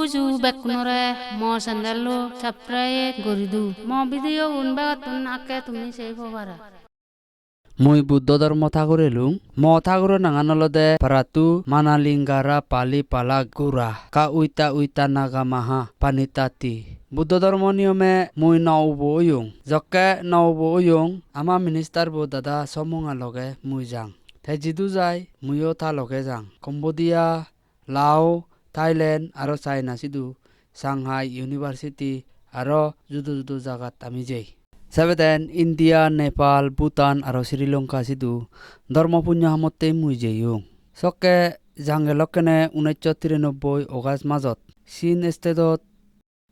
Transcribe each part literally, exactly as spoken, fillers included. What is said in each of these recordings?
Ju bekkunore mo channel-o subscribe guri du. Mo video-un begottun akke tumi sei po para. Mui Buddho dhormo thagur elung. Mo thaguro nangan olode Paratu Manalingara Pali Palak Gura Ka Uita Uita Naga Maha Panitati. Buddho dhormo niyome mui no ubo oyung. Jokke no ubo oyung, ama minister bo dada Somonga loge mui jang. Te jidu jai, muiyo ta loge jang. Cambodia, Lao, Thailand, aro China sidu Shanghai University, aro judo judo jagat ami jei. Sebeden India, Nepal, Bhutan, aro Sri Lanka sidu dhormo punyo hamotte mui jeyong. Sokke jange lokkene unnisso tiranoboi August majot Chin State-ot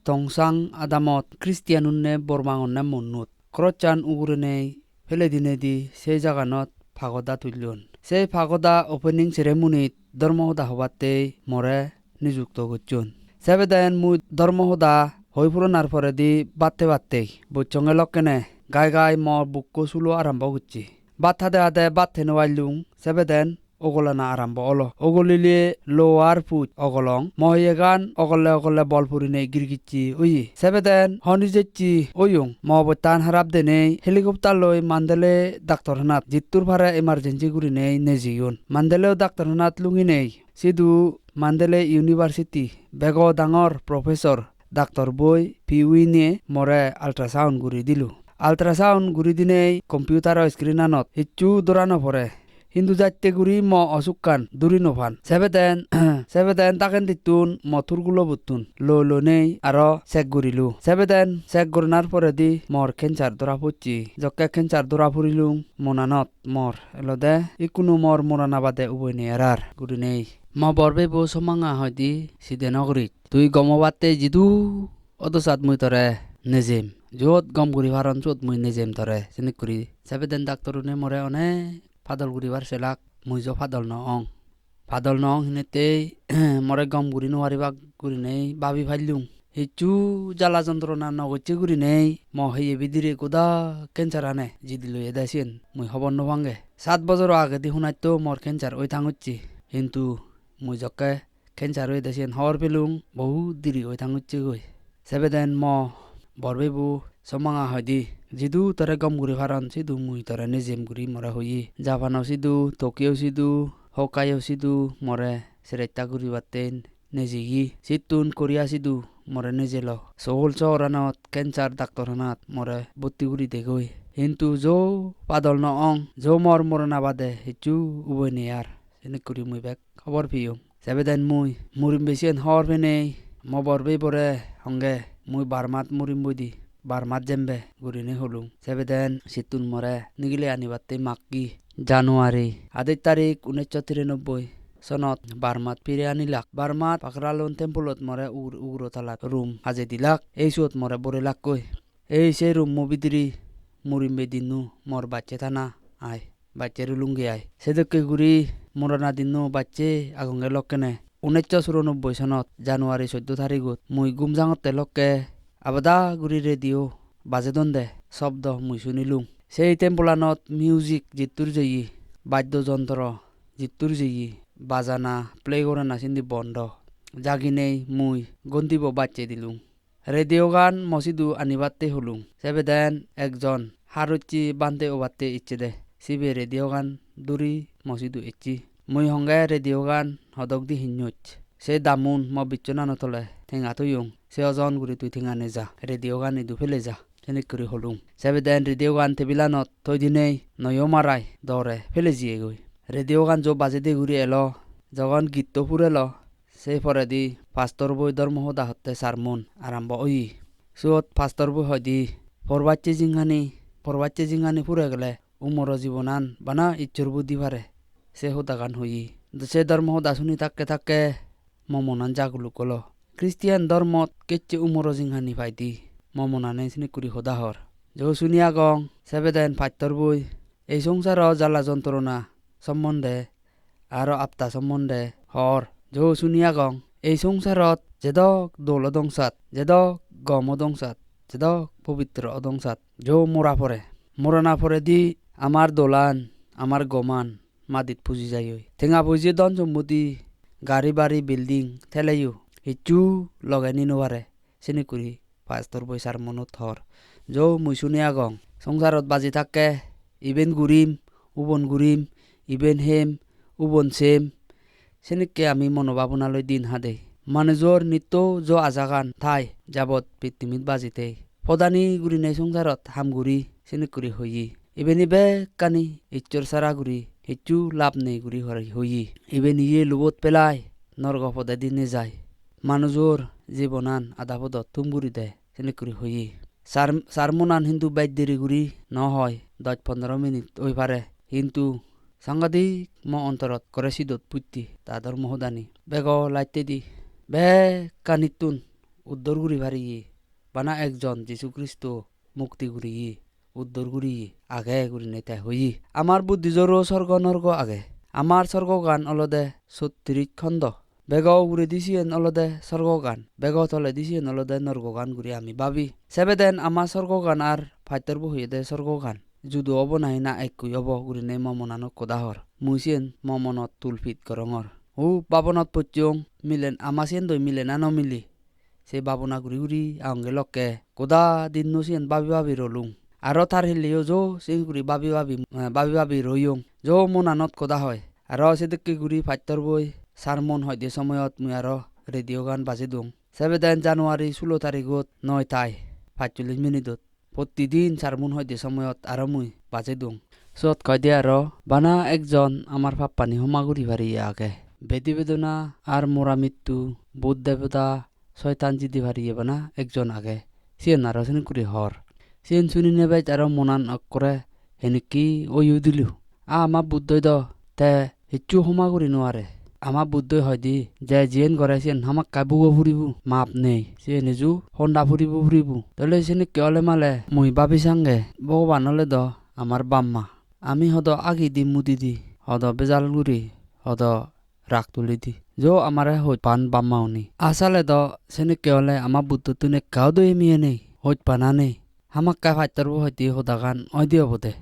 Tongsang adamot Christian-unne bor mangonne munnot. Cross-an ugurenei pele dinedi sei jaganot pagoda tullon. Sei pagoda opening ceremony-t dhormo hoda hobattei more nijukto gocchon. Sebeden mui dhormo hoda hoi puronar poredi bhat hebattei bojsonge lokkene gai gai mo bukko sulo arambo gocche. Bhat hade hade bhat hei no pailung, sebeden ogolana arambo olo. Ogolile lo ar puj ogolong. Mo heyegan ogolle ogolle bol purinei girgicche oye. Sebeden hon ijecche oyong. Mo obostan harap denei helicopter loi Mandalay daktorhanat jittur pare emergency gurinei nejeyon. Mandalay daktorhanat lunginei sidu Mandalay University bego dangor professor Doctor boi Piwine more ultrasound guri dilo. Ultrasound guri dinei computer-o screen-anot hissu dhora no pore. Hintu jatte guri mo osukkan duri no pan. Sebeden, sebeden dagendittun mo turgulobottun lo lonei aro check gurilo. Sebeden check gurinar poredi mor cancer dhora pocche. Jokke cancer dhora purilung monanot mor elode ikkunu mor morana bade uboi nei arar gurinei. Mo bor bebo Somanga hoide side no guri. Tui gom obatte jidu odosat mui tore nejem. Jot gom guri paron sot mui nejem tore. Senekkuri sebeden daktorune more onek padol guribar selak. Mui jo padol no ong. Padol no ong hinettei more gom guri no paribak gurinei babi pailung. Hissu jala jontrona no gocche gurinei mo heye bidire goda cancer ane jidi loyede siyen mui hobor no pange. Sat bojoro agedi hunatto mor cancer oi thang hocche. Hintu mui jokke cancer oyede siyen hobor pelung, bohut diri oi thang hocchegoi. Sebeden mo bor bebo Somanga hoide, jidu tore gom guri paron sidu mui tore nejem guri more hoye. Japano sidu, Tokyo sidu, Hokkaido sidu more seresta guribatte nejeye. Sittun Korea sidu more nejelo. Seoul sohoranot cancer daktorhanat more bhotti guri degoi. Hintu jo padol no ong, jo mor morona bade hissu uboi nei ar. Senekkuri mui bek hobor peyong. Sebeden mui murimbe siyen hobor penei mo bor bebore honge mui Burmat murim boide, Burmat jembe gurinei holung. Sebeden sittun more nigile anibatte makki. January adej tarik unnisso tiranoboi sonot Burmat pire anilak. Burmat Pakralon temple-ot more ugro, ugro talat room hajei dilak. Ei suot more borelakkoi. Ei se room-o bidire murimbe dinno mor bacche thana ai, bacche rulungi ai. Sedokke guri morana dinno bacche agonge lokkene. Unnisso suranobboi sonot January soddo tarigot mui gum jangotte lokke abada guri radio bajedonde sobdo mui sunilung. Sei temple-anot music jittur jeye, baddo jontro jittur jeye, bajana play gorana sindi bondo. Jaginei mui gontibo bacche dilung. Radiogan mo sidu anibatte hulung. Sebeden ekjon harosse bhante obatte ecchede. Sibe radiogan duri mo sidu ecche. Mui honge radiogan hodok di hinnoch. Se damun mo bichonano tole tenga toyong. Se ojon guri tui tenga neja. Radiogan idu pele ja. Senekkuri holung. Sebeden radiogan tebilanot toi dinei noyo marai dore pele jiyegoi. Radiogan jo bajede guri elo. Jogon gitto purelo, se poredi pastor boi dhormo hoda hotte sermon arambo oye. Siyot pastor boi hoide, porbacche jinghani, porbacche jinghani pure gele umoro jibonan bana Issor bo di pare. Se hodagan hoye. Se dhormo hoda suni thakke thakke mo monan jaguluk olo. Christian dhormot kecche umoro jinghani paide mo monane sinikkuri hoda hor. Jo suni agong, sebeden pastor boi ei songsaro jala jontrona sombonde aro apta sombonde hor. Jo suni agong, ei songsarot jedok dol odong sat, jedok gom odong sat, jedok pobitro odong sat, jo mora pore. Morana poredi amar dolan, amar goman madit puji jaioi. Tenga poije dhon sombodi, gari bari, building teleyo hissu loge ni no pare. Senekkuri pastor boi sermonot hor. Jo mui suni agong. Songsarot baji thakke iben gurim, ubon gurim, iben hem, ubon sem. Senekke ami mono babona loi din hadei. Manujor nitto jo ajagan thai jabot pittimit baji thei. Podani gurinei songsarot ham guri senekkuri hoye. Ibeni bekkani Issor sara guri hissu lab nei guri hor-, hoye. Iben iye lubot pelai norgo podedi nejai. Manujor jibonan ada podot thum guri de senekkuri hoye. Sar-, sermonan hintu bej deri guri no hoi, dos pondro minute oi pare. Hintu sangadik mo ontorot gore sidot putti ta dhormo hodani. Bego lattedi bekkanittun uddor guri pariye. Bana ekjon Jisu Kristo mukti guriye, uddor guriye age gurinei te hoye. Amar Buddhijoro sorgo norgo age. Amar sorgogan olode sottiris khondo. Bego uguredi siyen olode sorgogan, bego toledi siyen olode norgogan guri ami babi. Sebeden ama sorgogan ar pattorbo hoyede sorgogan judo obo nahi na ekkui obo gurinei mo monanot hoda hor. Mui siyen mo monot tulpit gorongor. Hu babonot possong, milen ama siyen doi milen ano mili. Se babona guri guri agonge lokke. Goda dinno siyen babi babi rolung. Aro tar hilleyo jo siyen guri babi babi, eh, babi babi royong. Jo monanot hoda hoi. Aro sedokke guri pattor boi sermon hoide somoyot mui aro radiogan baje dong. Sebeden January sulo tarigot noi tai paccholish minidot. Prottidin sermon hoide somoyot aro mui baje dong. Sot hoide aro bana ekjon amar pappani homa guri pariye age. Bedi bedona ar mora mittu, bhut debota, soitan jidi pariye bana ekjon age. Siyen aro senekkuri hor. Siyen suninei bej aro monan ekkore henekke oi udilo. A ama Buddhoi do te hissu homa guri no pare. Ama Buddhoi hoide je jiyen gore siyen hamakkai bugo puribo, map nei. Siyen iju honda puribo puribo. Tole senekke ole male mui babi sange Bhogoban ole do amar bap ma. Ami hodo agidi mudidi, hodo bejal guri, hodo rag tulidi. Jo amare hojpan bap ma uni. Asole do senekke ole ama Buddhottun ekka o doye miye nei, hojpana nei. Hamakkai pattorbo hoide hodagan oide obode.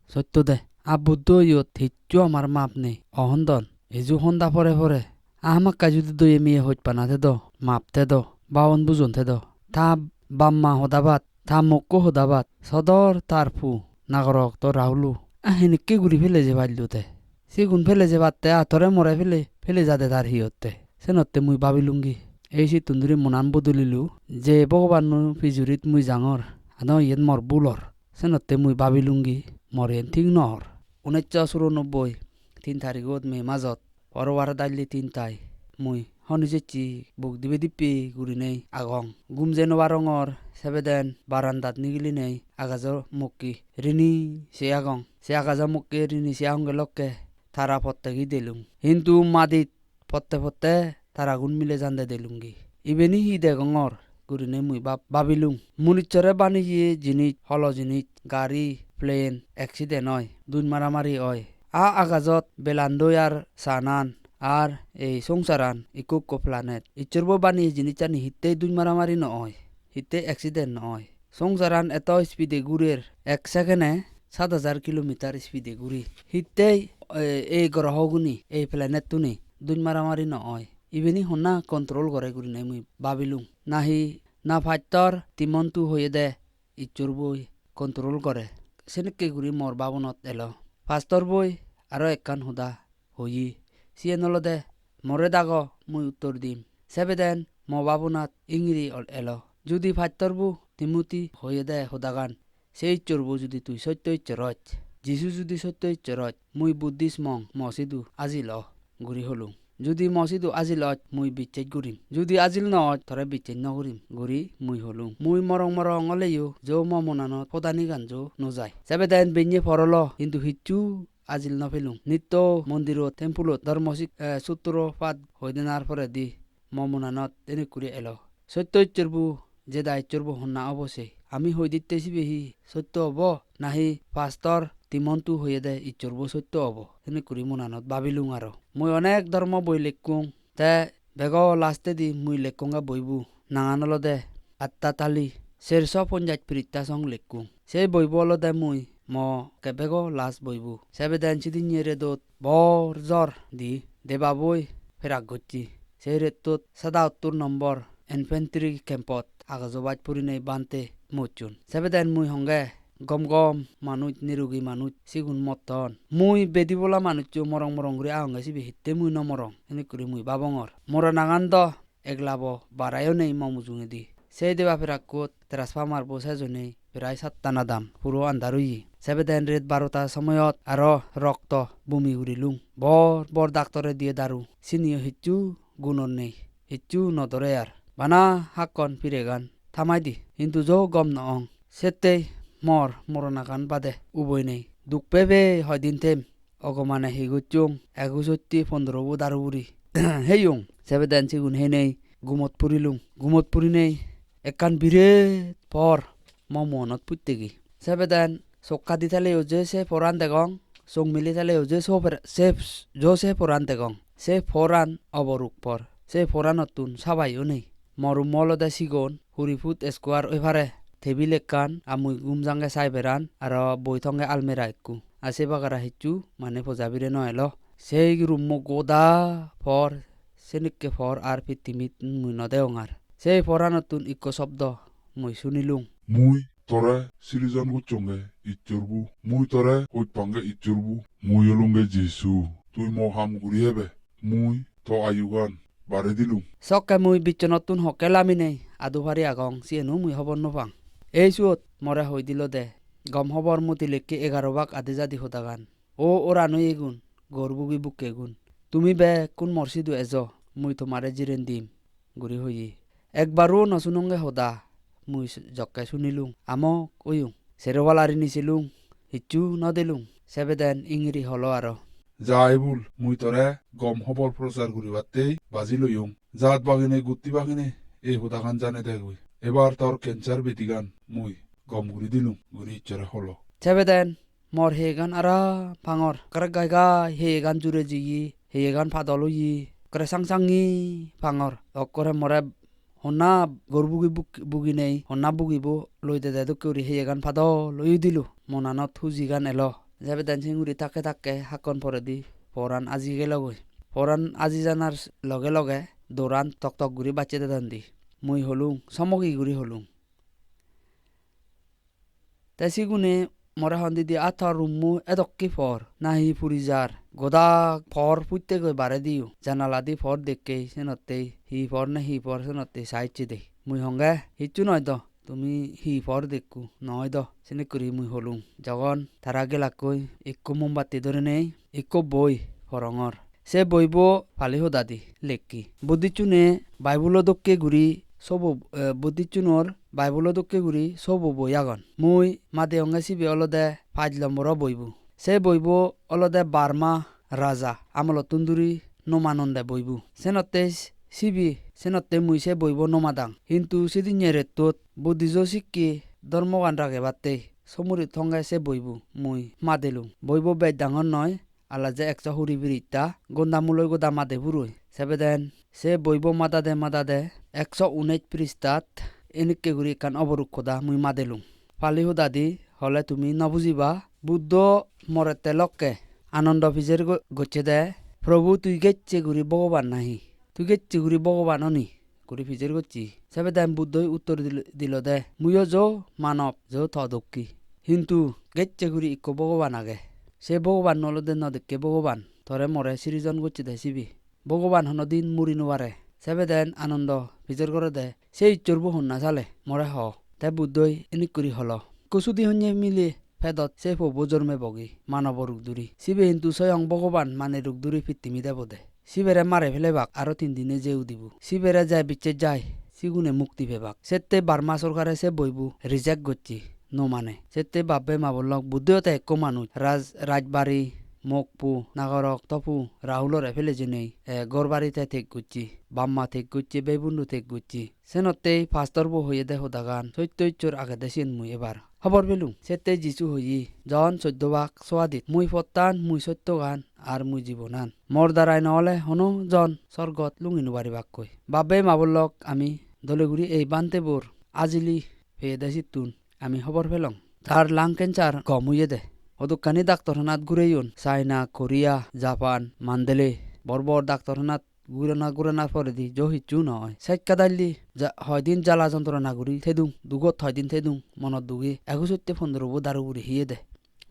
Sotto de. A Buddho iyot hissu amar map nei. Ohondon. Iju honda pore pore. A hamakkai judi doye miye hojpana tedo, map tedo, babon bujon tedo. Ta bap ma hodabat, ta mokko hodabat, sodor tar pu, nagorok to Rahulu. A henekke guri pele je pallo te. Sigun pele jebatte a tore more pele, pele jade tar hi otte. Senotte mui babilungi. Ei sittun duri monan bodolilo je Bhogobanno pijurit mui jangor. Ado iyen mor bul or. Senotte mui babilungi mor iyen thik nw or. Uniccho suronobboi tin tarigot May majot, porobar dalle tin tai, mui honi jecche buk dibe dippe gurinei agong. Gum jei nw parongor, sebeden barandat nigilinei agajo mokke rini sei agong. Se agajo mokke rini sei agonge lokke tara pottegi delung. Hintu madit potte potte taragun mile jande delungi. Ibeni hi degongor gurinei mui bab-, babilung. Munichore baneye jinis, holo jinis, gari, plane, accident oi, duj maramari oi. A agajot belandoi ar sanan ar ei songsaran ikko ikko planet. Issor bo baneye jinissani hittey duj maramari no oi, hittey accident no oi. Songsaran eto speed-e gurer, ek second-e sat hajar kilometer speed-e guri. Hittey, e, ei grohoguni, ei planet-tuni duj maramari no oi. Ibeni honna control gore gurinei mui babilung. Nahi na pattor Timontu hoyede Issor boi control gore. Senekke guri mor babonot elo. Pastor boi aro ekkan hoda hoye. Siyen olode, "More dago, mui uttor dim." Sebeden mo babonat ingiri ol-, elo. Judi pattorbo Timoti hoyede hodagan, se Issorbo judi tui sotto Issor oj, Jisu judi sotto Issor oj, mui Buddhist monk, mo sidu ajil o, guri holung. Judi mo sidu ajil oj, mui bicches gurim. Judi ajil no oj, tore bicches no gurim, guri mui holung. Mui morong morong oleyo, jo mo monanot podanigan jo no jai. Sebeden benne por olo, hintu hissu ajil no pelung. Nitto mondirot, templeot, dhormo sik-, eh, sutro pat hoi denar poredi mo monanot enekkuri elo. Sotto Issorbo, jeda Issorbo honna obo se? Ami hoi ditte sibe hi sotto obo? Nahi pastor Timontu hoyede Issorbo sotto obo? Enekkuri monanot babilung aro. Mui onek dhormo boi lekkung, te bego lastedi mui lekkunge boibo. Nangan olode Attatali, serso ponjaj piritta song lekkung. Se boibo olode mui mo ekke bego last boibo. Sebeden sidinne redot bor jor di debaboi perak gocche. Se redot sada ottur nombor infantry campot agaj obaj purinei bhante mocchon. Sebeden mui honge, gom gom manuj, nirogi manuj sigun motton. Mui bedi bola manuccho morong morong guri agonge, sibe hittey mui no morong, enik guri mui babongor. Moranagan do eglabo barayo nei mo mujungedi. Sei deba perakkot transformer bo sejonei prai satta nadam, puro andar oye. Sebeden ret barota somoyot aro rokto bumi gurilung. Bor bor daktore diye daru, siniyo hissu gunor nei, hissu no dore ar. Bana hakkon piregan thamai di, hintu jo gom no ong. Settei mor moronagan bade uboi nei. Duk pebe hoidin them. Ogomane hi gocchong, ego sotti pondro bo daru buri heyong. Sebeden sigun heinei gumot purilung. Gumot purinei ekkan biret por mo muonot puttegi. Sebeden sok kadi teleyo je se poran degong, sok mili teleyo je so per-, se, jo se poran degong. Se poran oboruk por. Se poranottun sabayo nei. Mo rummo olode sigon, huri foot square oi pare. Tebil ekkan, ar mui gum jange sai beran, aro boi tonge almera ekko. Ar se bagara hissu mane poja bire no elo. Sei rummo goda por, senikke por ar pittimit mui no degong ar. Sei poranottun ikko sobdo mui sunilung. Mui tore sirijon gocchonge Ijjorbu, mui tore hojpange Ijjorbu, mui olunge Jisu, tui mo ham guri hebe, mui to ayugan bare dilung. Sokke mui bichonottun hokke laminei adu pari agong, siyeno mui hobor no pang. Ei suot more hoi dilo de, gom hobor moti lekke egaro bak adi jadi hodagan. O oran oyegun, gor bugi bukkegun. Tumi bekkun mor sidu ejo, mui tomare jiren dim, guri hoye. Ekbaruo no sunonge hoda, mui s-, jokke sunilung, amok oyung. Sero pala rini silung, hissu no dilung. Sebeden ingiri holo aro. Ja ebul, mui tore gom hobor prochar guribattei baji loyung. Jat bagine, gutti bagine, ei hodagan jane degoi. Ebar tor cancer bedigan mui gom guri dilung, guri Ijjore holo. Sebeden mor heyegan ara pangor. Ekkere gai gai heyegan jure jiye, heyegan padol oye. Ekkere sang sangi pangor. Okkore more honna gor bugi buk-, buginei, honna bugibo loi dede dokke guri heyegan padol oye dilo. Monanot hujigan elo. Sebeden singuri takke takke hakkon poredi poran aji gelogoi. Poran aji janar loge loge doran tok tok guri bacche dedon di. Mui holung, somogi guri holung. Te sigune more hon didi, "A tor rummo edokke por, nahi puri jar? Goda por puttegoi bare diyo. Janaladi por dekkei, senottei hi por ne hi por senottei saicche de." Mui honge, "Hissu noi do, tumi hi por dekku, noi do." Senekkuri mui holung. Jogon tara gelakkoi, ikko mombatti dorinei ikko boi porongor. Se boibo Pali hodadi lekki. Buddhistune Bible-o dokke guri sobo, eh, Buddhistunor Bible-o dokke guri sobo boi agon. Mui madeyonge sibe olode pach lomboro boibo. Se boibo olode Burma raja amolottun duri no manonde boibo. Senotte s-, sibe, senotte mui se boibo no madang. Hintu sidinne rettot Buddhijo sikke dhormogan ragebatte somuri tonge se boibo mui madelung. Boibo bej dangor noi, alaje ekso huri piritta, gonda muloi goda made puroi. Sebeden se boibo madade madade ekso unesh piristat enikke guri ekkan oboruk hoda mui madelung. Pali hodadi hole tumi no bujiba, Buddho morette lokke Anondo pijer go-, gocchede, "Probhu, tui gecche guri Bhogoban nahi? Tui gecche guri Bhogoban oni?" guri pijer gocche. Sebeden Buddhoi uttor dil-, dilode, "Muiyo jo manob, jo to dokke. Hintu gecche guri ikko Bhogoban age. Se Bhogoban olode no dekke Bhogoban. Tore more sirijon gocchede sibe. Bhogoban honodin muri no pare." Sebeden Anondo pijer gorede, "Se Ijjorbo honna sale? More ho." Te Buddhoi enikkuri holo, "Ikko sudi honye mile pedot se pobo jormebogi, manobo ruk duri. Sibe hintu soyong Bhogoban mane ruk duri pittimit ebode. Sibere mare pelebak, aro tin dine je udibo. Sibere je bicche jai, sigune mukti pebak." Sette Burma sorkare se boibo reject gocche, no mane. Sette bap-bei ma-bon lok, Buddho te ekko manuj, raj-, rajbari, mokpu, nagorok, topu, Rahulore pele jenei, eh, ghor bari te thek gocche, bap-ma thek gocche, bei-bundu thek gocche. Senottei pastor bo hoyede hodagan sotto Ijjor agede siyen mui ebar hobor pelung. Sette Jisu hoye, Jon soddo bak soadit, "Mui pottan, mui sottogan, ar mui jibonan. Mor darai no ole hono jon sorgot lungi no paribakkoi." Bap-bei ma-bon lok, ami dole guri ei bhantebor ajili peyede sittun ami hobor pelong. Tar lung cancer gom oyede. Hodokkani daktorhanat gureyon, China, Korea, Japan, Mandalay, bor bor daktorhanat gurana gurana poredi jo hissu no oi. Sej kadailli ja-, hoidin jala jontrona guri thedung, dugot hoidin thedung, monot dugi ego sotte pondro bo daru guri hiyede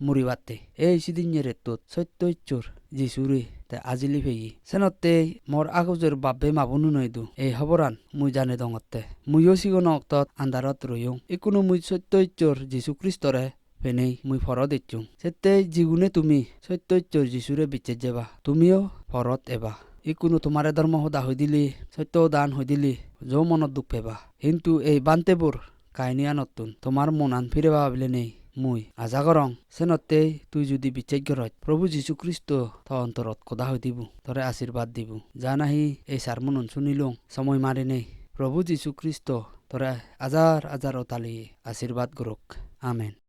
muribatte. Ei sidinne rettot sotto Issor Jisure te ajili peye. Senottei mor agujor bap-bei ma-bonunoi idu ei hoboran mui janei dongotte. Muiyo sigon oktot andarot royong. Ikkunu mui sotto Issor Jisu Kristore penei mui porot ecchong. Settei jigune tumi sotto Issor Jisure bicches jeba, tumiyo porot eba. Ikkunu tomare dhormo hoda hoi dile, sotto hodan hoi dile, jo monot duk peba. Hintu ei bhantebor kahini anottun tomar monan phireba bilenei mui aja gorong. Senottei tui judi bicches goroj, Probu Jisu Kristo to ontorot hoda hoi dibo, tore ashirbad dibo. Ja nahi ei sermonun sunilong, somoi marinei Probu Jisu Kristo tore ajar ajar otali ashirbad gorok. Amen.